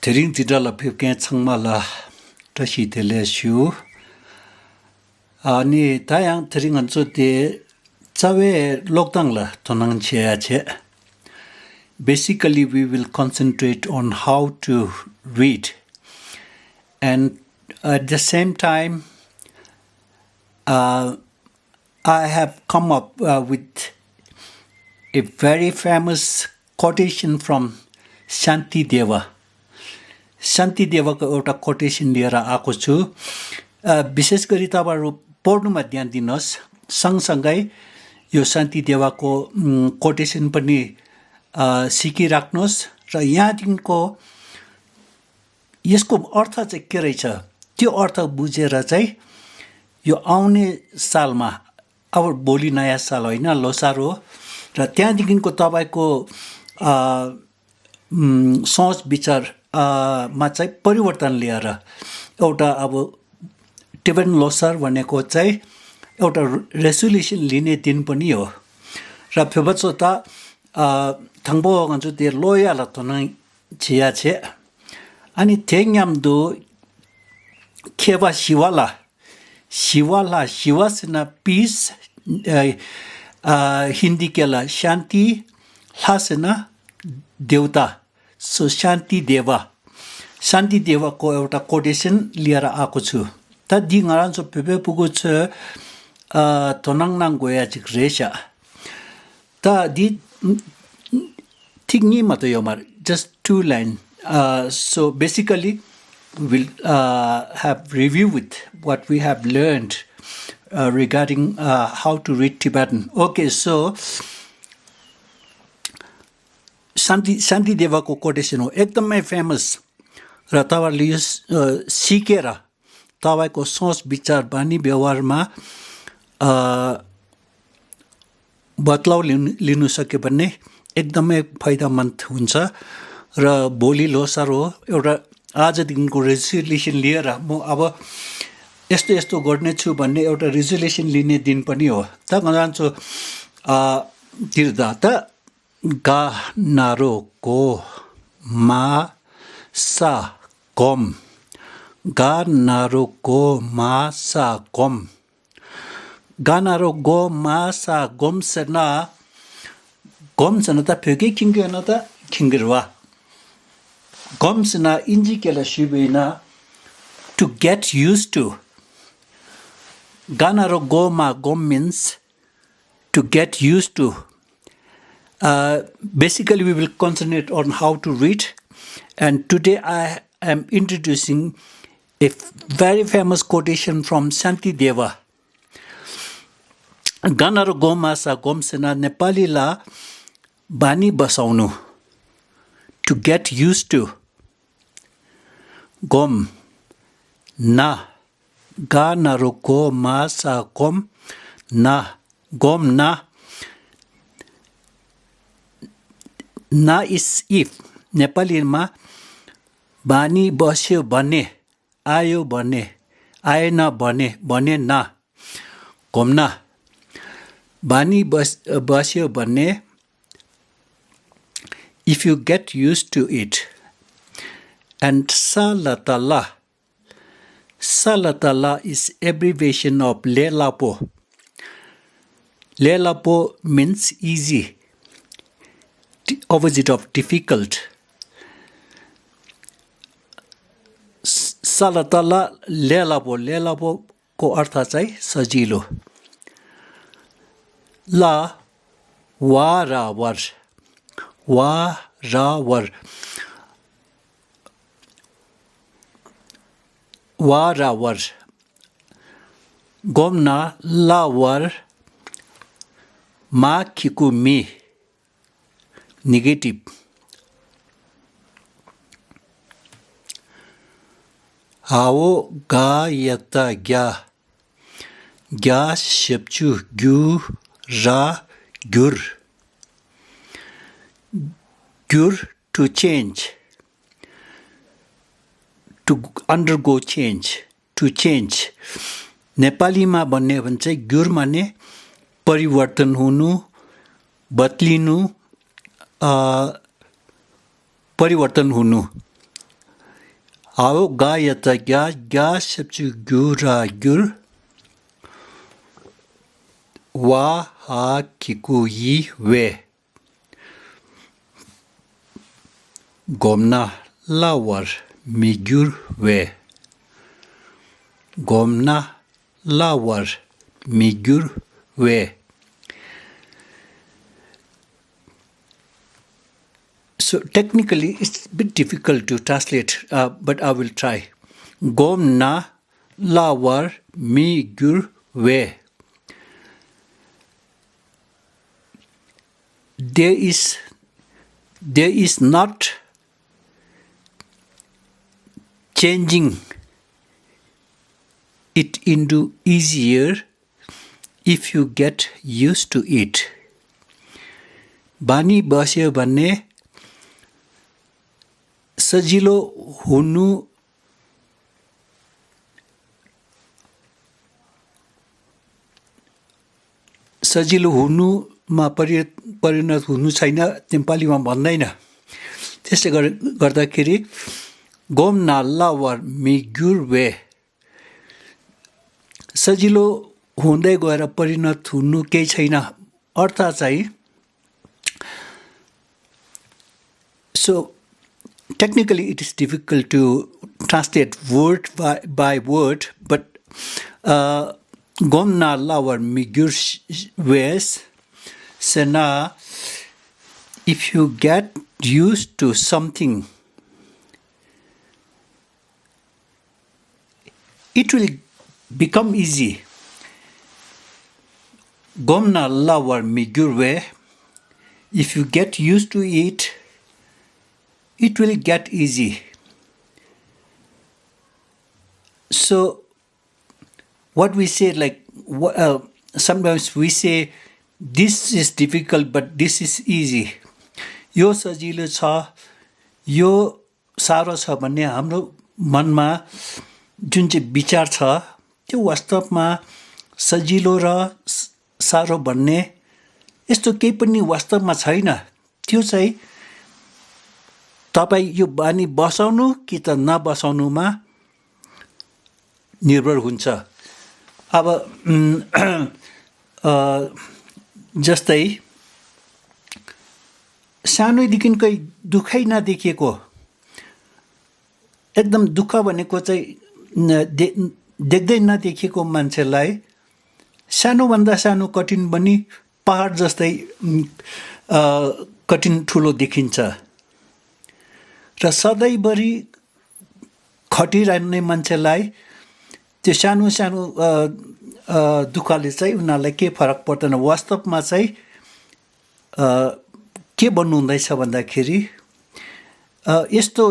Tering tidak lebih kencang malah tersi telesyu. Ni tayang tering anso de cawe lockdown lah tonang che. Basically, we will concentrate on how to read, and at the same time, I have come up with a very famous quotation from SHANTI DEVA. SHANTI DEVA को एउटा quotation लिएर आएको छु विशेष गरी तपाईहरु पढ्नुमा ध्यान दिनुहोस् सँगसँगै यो शान्ति देवाको quotation पनि सिकिराख्नुहोस् र यहाँदेखिको यसको अर्थ चाहिँ के रहेछ त्यो अर्थ बुझेर चाहिँ यो आउने सालमा अब भोलि नयाँ साल हैन लोसार हो र त्यहाँदेखिको तपाईको सोच विचार मा चाहिँ परिवर्तन ल्याएर एउटा अब टिबेटन लोसार भनेको चाहिँ एउटा रेजोल्युसन लिने दिन पनि हो र फेबत्सो त थंगबो गन्जु दे लोयाला तनै छिया छे अनि थेङयामदो खेबा शिवाला शिवासना पीस हिंदी केला शांति लासना देवता सो शान्ति देवा को एउटा कोटेसन लिएर आएको छु त दिङारान सो पेपे पुगु छ तोनाङनाङ गोया जिग्रेशा त दि थिङि मत यो मार just 2 line so basically we'll have review with what we have learned regarding how to read Tibetan. Okay, so Shanti देवाको quotation हो एकदमै फेमस र तपाईहरुले यो सिकेर तपाईको सोच विचार बानी व्यवहारमा बदलाव लिनु सक्यो भने एकदमै फाइदामन्द हुन्छ र भोलि लोसार हो एउटा आजदेखिको रेजोल्युसन लिएर म अब यस्तो गर्ने छु भन्ने एउटा रेजोल्युसन लिने दिन पनि हो त गजान्छु तिर्दा त गा नारो को मा सा कम गा नारो को मा सा कम गा नारो गो मा सा गम सना त फेके किंगे न त किंगरवा गम सना इंजी केला शिबेना to get used to गा नारो गो मा गम means to get used to. Basically, we will concentrate on how to read, and today I am introducing a very famous quotation from SHANTI DEVA. Ganaro goma sa gomsena Nepali la bani basaunu to get used to. Gom na ganaro goma sa gom na gom na is if Nepali ma bani basyo bane ayo bane aena bane na gomna bani basyo bane if you get used to it. And salatala is abbreviation of lelapo. Lelapo means easy, opposite of difficult. Salatala lelapo को अर्थ चाहिँ सजिलो ला वारावर गोमना लावर मा खिकु me negative हाओ गा यता ग्या शेप्चु ग्यु रा gyur to change, to undergo change, to change. Nepali मा भन्ने भन्छ gyur माने परिवर्तन हुनु, बदलिनु, परिवर्तन हुनु Ao ga yata ga ga sepchu gura gur. Wa ha kiku yi we. Gomna lawar migur we. Gomna lawar migur we. So technically it's a bit difficult to translate, but I will try. Gomna lawar migur we. There is not changing it into easier if you get used to it. Bani basyo भन्ने सजिलो हुनुमा परिणत हुनु छैन नेपालीमा भन्दैन त्यसले गर्दाखेरि गोमना लावर मिगुर वे सजिलो हुँदै गएर परिणत हुनु केही छैन अर्थ चाहिँ so technically it is difficult to translate word by word but gomna lawer migur ways sena if you get used to something it will become easy. Gomna lawer migur way if you get used to it it will get easy. So what we say like sometimes we say this is difficult but this is easy. यो सजिलो छ यो सारो छ भन्ने हाम्रो मनमा जुन चाहिँ विचार छ त्यो वास्तवमा सजिलो र सारो भन्ने यस्तो केही पनि वास्तवमा छैन त्यो चाहिँ तपाई यो बानी बसाउनु कि त नबसाउनुमा निर्भर हुन्छ अब जस्तै सानैदेखिकै दुखै नदेखिएको एकदम दुःख भनेको चाहिँ देख्दै नदेखिएको मान्छेलाई सानोभन्दा सानो कठिन पनि पहाड जस्तै कठिन ठुलो देखिन्छ र सधैँभरि खटिरहने मान्छेलाई त्यो सानो सानो दुःखले चाहिँ उनीहरूलाई के फरक पर्दैन वास्तवमा चाहिँ के भन्नु हुँदैछ भन्दाखेरि यस्तो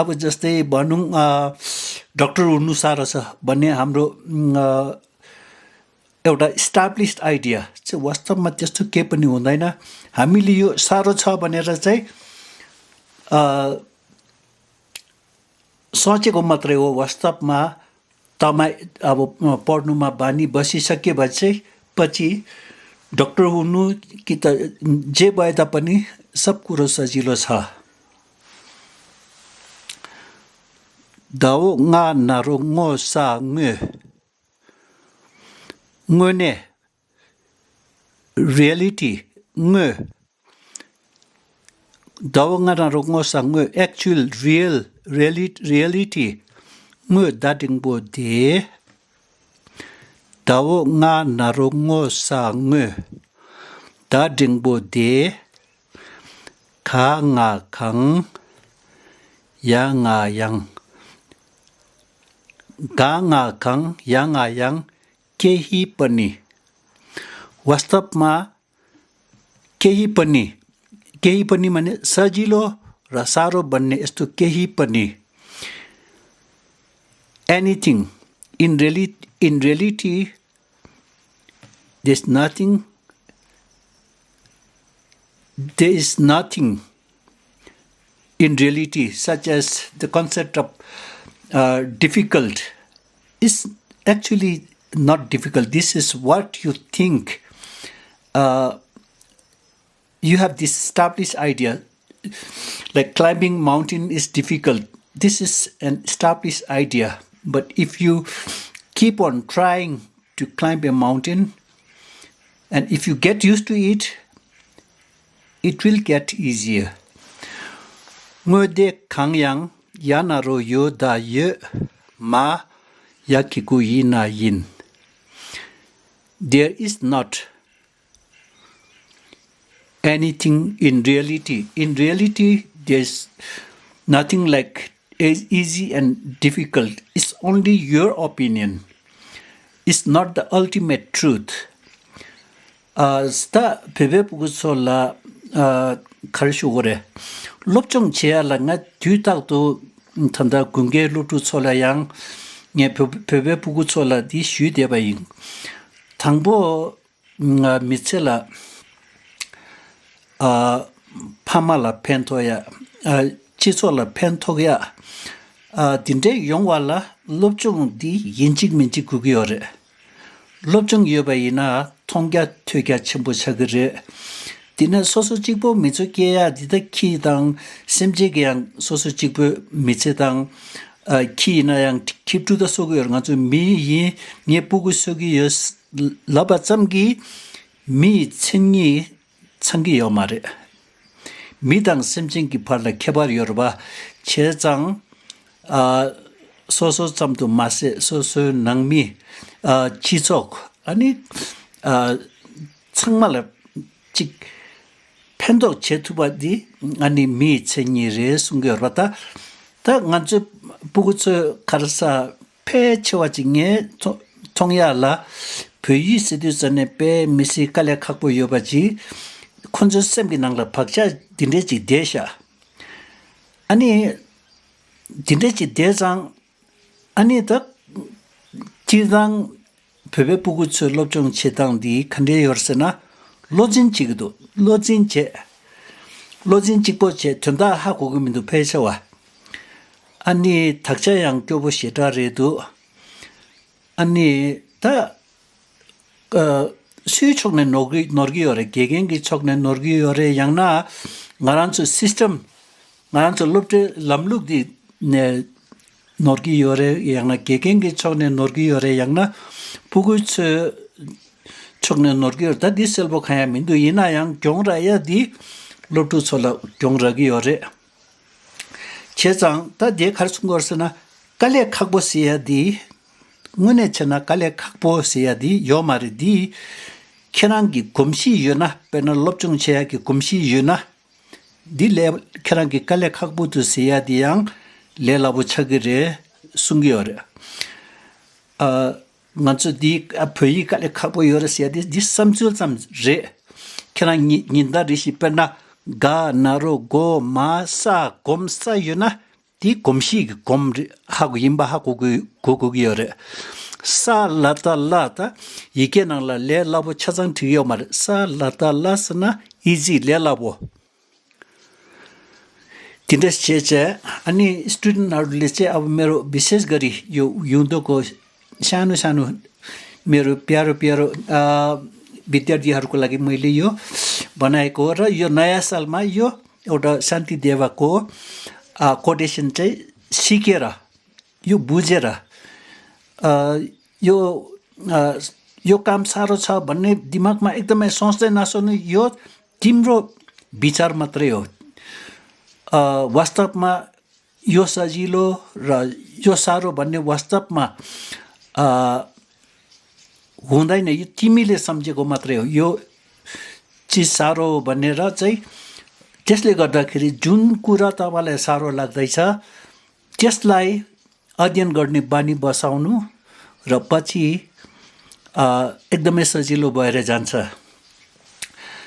अब जस्तै भनौँ डाक्टर हुनु साह्रो छ भन्ने हाम्रो एउटा इस्टाब्लिस्ड आइडिया चाहिँ वास्तवमा त्यस्तो केही पनि हुँदैन हामीले यो साह्रो छ भनेर चाहिँ सोचेको मात्रै हो वास्तवमा तपाईँ अब पढ्नुमा बानी बसिसकेपछि पछि डाक्टर हुनु कि त जे भए तापनि सब कुरो सजिलो छ दाओ nga naro ngo sa nge ngone reality nge dawo nga naro ngo sa nge actual reality nge dating bo de dawo nga naro ngo sa nge dating bo de kha nga khang ya nga yang ga nga khang ya nga yang केही पनि वास्तवमा केही पनि माने सजिलो र सारो भन्ने यस्तो केही पनि anything in reality there is nothing in reality such as the concept of difficult is actually not difficult. This is what you think. You have this established idea, like climbing mountain is difficult. This is an established idea, but if you keep on trying to climb a mountain, and if you get used to it, it will get easier. Ngode kangyang yanaro yo da ye ma yakiku yina yin. There is not anything in reality. In reality, there's nothing like easy and difficult. It's only your opinion. It's not the ultimate truth. Sta pepe pugusola karishugore. Lopchong chea la nga tutak to tanda gunge lutu sola yang nye pepe pugusola di shu deba yin. Tangbo nga mitsela pamala pentoya chisola pentoya dinde yongwala lopchong di yinchik minchik gugiyore. Lopchong yobayina 통갸 퇴갸 첨부 차그레 디나 소소직보 미츠게야 디다 키당 셈제게양 소소직보 미츠당 키나양 킵투다 소고 여러가지고 미이 예쁘고 속이 라바참기 미 천기 천기 요마레 미당 셈쟁기 팔라 개발 여러바 제장 소소점도 마세 소소 낭미 지속 아니 정말 직 팬도 제투바디 아니 미체니레 숨겨봤다 다 간주 부구처 가르사 폐체와징에 통야라 베이스디스네 베 미시 칼레 갖고 요바지 콘저쌤기 낭라 박자 딘데지 대샤 아니 딘데지 대장 아니 더 지당 pepe pugu tsu lopchong che tangdi kande yorsena lojin chigdo lojin chigbo che tunda ha gogumindu pechawa ani takcha yang gyobo sheta redu ani ta suyu chokne norgi yore gegengi chokne norgi yore yangna ngaranchu system ngaranchu lopte lamluk di ne norgi yore yangna gegengi chokne norgi yore yangna 부구츠 촉네 노르기다 디셀보 카야 민두 이나양 경라야 디 로투솔라 경라기 요레 제장 다디 갈순 거스나 깔레 각보시야 디 문에체나 깔레 각보시야 디 요마리 디 케랑기 곰시 유나 페널 롭중 제야기 곰시 유나 디레 케랑기 깔레 각보드시야 디양 레라부 차기레 숭기요레 nganchu di apoi ka le khapo yorsia di samchul sam re kena ninda rishi perna ga naro go ma sa gom sa yuna di gomshi gom hagu yimba hagu go yore sa lata yike nang la le labo chazang thiyo mar sa lata lasna easy le labo tindes cheche ani student arleche ab mero bises gari yo yundo ko सानो मेरो प्यारो विद्यार्थीहरुको लागि मैले यो बनाएको र यो नयाँ सालमा यो एउटा शान्ति देवाको कोटेसन चाहिँ सिकेर यो बुझेर यो काम सारो छ भन्ने दिमागमा एकदमै सोच्दै नसोच्नु यो तिम्रो विचार मात्रै हो वास्तवमा यो सजिलो र यो सारो भन्ने वास्तवमा हुँदैन यो तिमीले सम्झेको मात्रै हो यो चिज सारो भनेर चाहिँ त्यसले गर्दाखेरि जुन कुरा तपाईलाई सारो लाग्दैछ त्यसलाई अध्ययन गर्ने बानी बसाउनु र पछि एकदमै सजिलो भएर जान्छ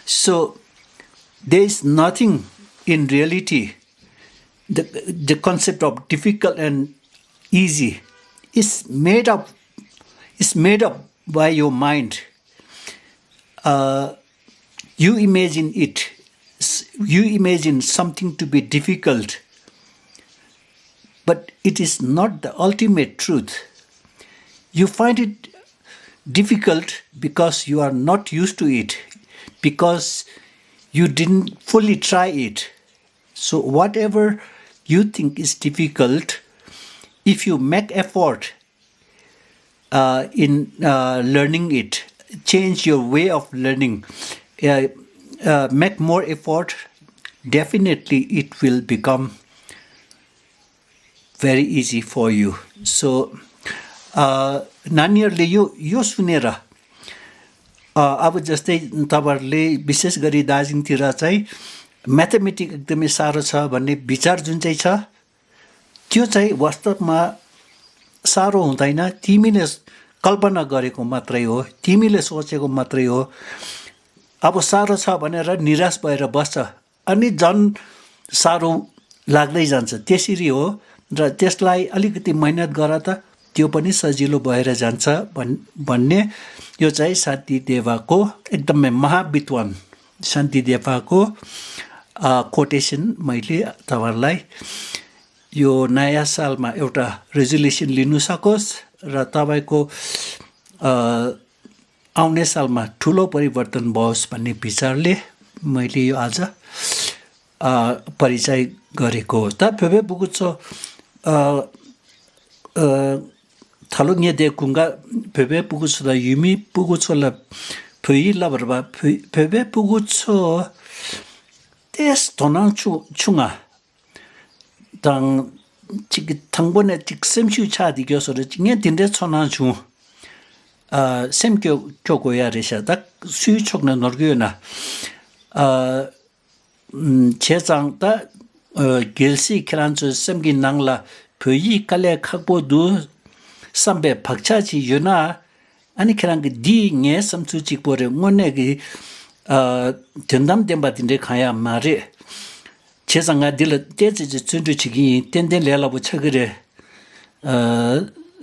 so there is nothing in reality the concept of difficult and easy is made up by your mind you imagine something to be difficult but it is not the ultimate truth you find it difficult because you are not used to it because you didn't fully try it so whatever you think is difficult, if you make effort in learning it, change your way of learning, make more effort, definitely it will become very easy for you. So, नानीहरूले यो सुनेर अब जस्तै तपाईहरुले विशेष गरी दार्जिलिङतिर चाहिँ म्याथमेटिक्स एकदमै सारो छ भन्ने विचार जुन चाहिँ छ त्यो चाहिँ वास्तवमा सारो हुँदैन, तिमीले कल्पना गरेको मात्रै हो, तिमीले सोचेको मात्रै हो। अब सारो छ भनेर निराश भएर बस्छ अनि झन् सारो लाग्दै जान्छ, त्यसरी हो। र त्यसलाई अलिकति मेहनत गर त त्यो पनि सजिलो भएर जान्छ भन्ने यो चाहिँ शान्ति देवाको एकदमै महाविद्वान शान्ति देवाको कोटेसन मैले तपाईहरुलाई यो नयाँ सालमा एउटा रेजोल्युसन लिनु सकोस् र तपाईको आउने सालमा ठूलो परिवर्तन होस् भन्ने विचारले मैले यो आज परिचय गरेको हो। त फेबे बुगुचो थालुङे देकुंगा फेबे पुगुचो द युमी पुगुचो ल फुइ लबरबा फेबे पुगुचो तेस तोनाङ चुङा 당 당번에 직샘슈 차디 교수를 징에 딘데 천나주 샘교 교고야레샤다 수유촉나 노르교나 제장다 길시 크란츠 샘기 낭라 부이 칼레 각보두 삼배 박차지 유나 아니 크란게 디녜 삼투직 보레 모네기 전담된바딘데 가야 말이 제상가 딜 때지 준주치기 땐땐 레라부 쳐그래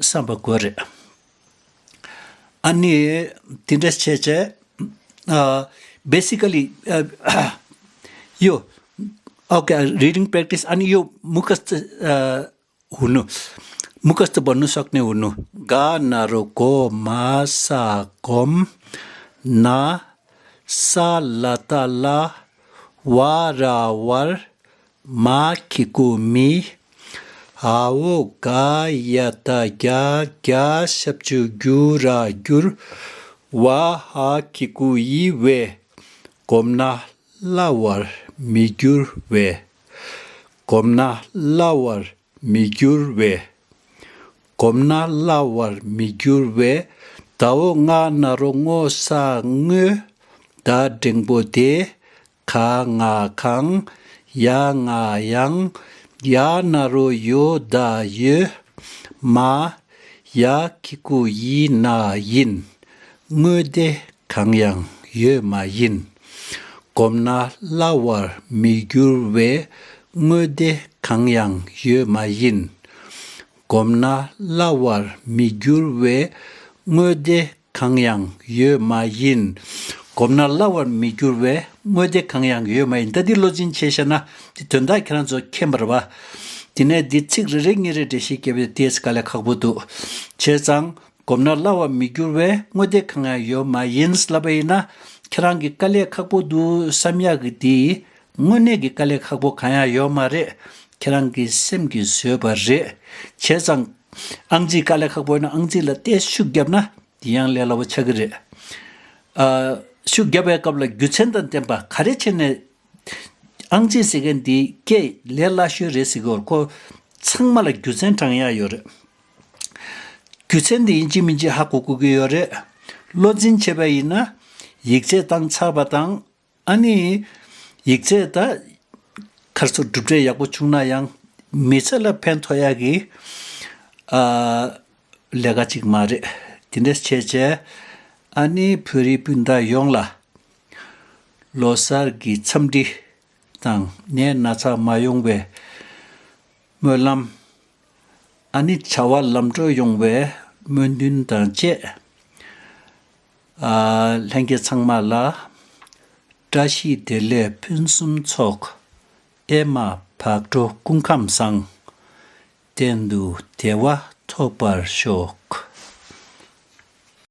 삼바고레 아니 딘데스체제 basically यो ओके रिडिङ प्र्याक्टिस अनि यो मुखस्थ हुनु मुखस्थ बन्नु सक्ने हुनु गा नारो को मा सा कोम ना सा लता ला वा रा वर मा खिकु मी हाओ गा यता ग्या ग्या शब्चु ग्युरा ग्युर वा हा खिकु यी वे कोमना लावर मिग्युर वे कोमना लावर मिग्युर वे कोमना लावर मिग्युर वे ताओ nga narongo sa nge da dingbo de ka nga kang ya nga yang ya naro yo da ye ma ya kiku yi na yin nge de kang yang ye ma yin komna lawar migyur we ngode kangyang ye ma yin komna lawar migyur we ngode kangyang ye ma yin komna lawar migyur we ngode kangyang ye ma yin tadi lojin cheshana tunda kranzo kembarwa dine ditchik ringire deshi kebe tes kala khagbudu chechang komna lawar migyur we ngode kangyang ye ma yin slabaina 키랑기 깔레 각보두 삼야기디 문에기 깔레 각보 가야 요마레 키랑기 셈기 쇠바레 제장 앙지 깔레 각보는 앙지라 때 슈겹나 디양레라고 쳐그레 슈겹에 qabla 규첸던 템바 가르치네 앙지 세겐디 게 레라슈 레시고 고 정말 규첸탕이야 요레 규첸디 인지민지 하고국이 요레 로진 제바이나 익제 땅 차바당 아니 익제다 가서 두드려 야고 중나양 미셀라 펜토야기 레가직 마레 딘데스 체제 아니 프리분다 용라 로사르기 참디 땅네 나차 마용베 멀람 아니 차와 람조 용베 문딘단제 랭게 창말라 다시 델레 핀숨 촉 에마 박조 궁감상 덴두 대와 토발 쇼크